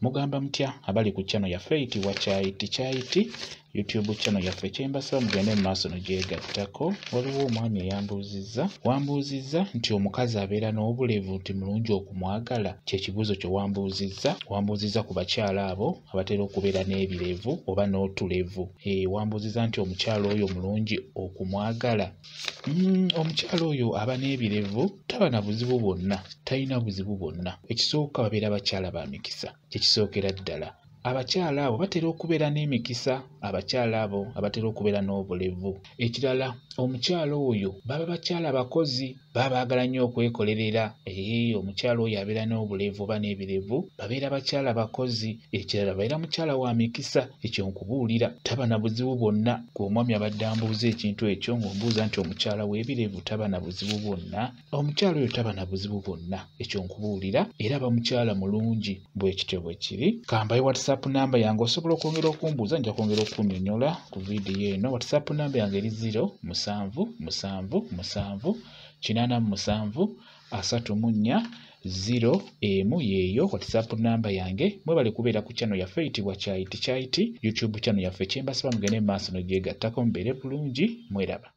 Mugamba mutya abali ku channel yaffe eyitibwa Kyayiti Kyayiti, YouTube channel yaffe? Kyembasaba mugende mu maaso nogyegattako. Waliwo omwami eyambuuzizza, wambuuzizza nti omukazi abeera n'obulevu nti mulungi okumwagala. Kyekibuuzo kye wambuuzizza. Wambuuzizza ku bakyala abo abatera okubeera n'ebirevu oba n'otulevu. Wambuuzizza nti omukyala oyo mulungi okumwagala. Omukyala oyo aba n'ebirevu taba na buzibu bwonna, talina buzibu bwonna. Ekisooka babeera bakyala ba mikisa, kyekisookera ddala. Abakyala abo batera okubeera n'emikisa, abakyala abo abatera okubeera n'obulevu. Ekirala, omukyala oyo baba bakyala bakozi, baba baagala nnyo okwekolerera. Omukyala oyo abeera n'obulevu oba n'ebirevu babeera bakyala bakozi. Ekirala babeera mukyala wa mikisa, ekyo nkubuulira, taba na buzibu bwonna. Gwe omwami abadde ambuuza ekintu ekyo ng'ombuuza nti omukyala w'ebirevu taba na buzibu bwonna, omukyala oyo taba na buzibu bwonna, ekyo nkubuulira, era aba mukyala mulungi. Bwe kityo bwe kiri. Kambaye WhatsApp namba yange, osobola okwongera okumbuuza, nja kwongera okunnyonnyola ku vidiyo eno. WhatsApp namba yange eri 0 7 7 7 87 34 0 emu, yeeyo WhatsApp namba yange. Mwebale kubeera ku channel yaffe eyitibwa Kyayiti Kyayiti, YouTube channel yaffe. Kyembasaba mugende mu maaso nogyegattako, mubeere bulungi, mweraba.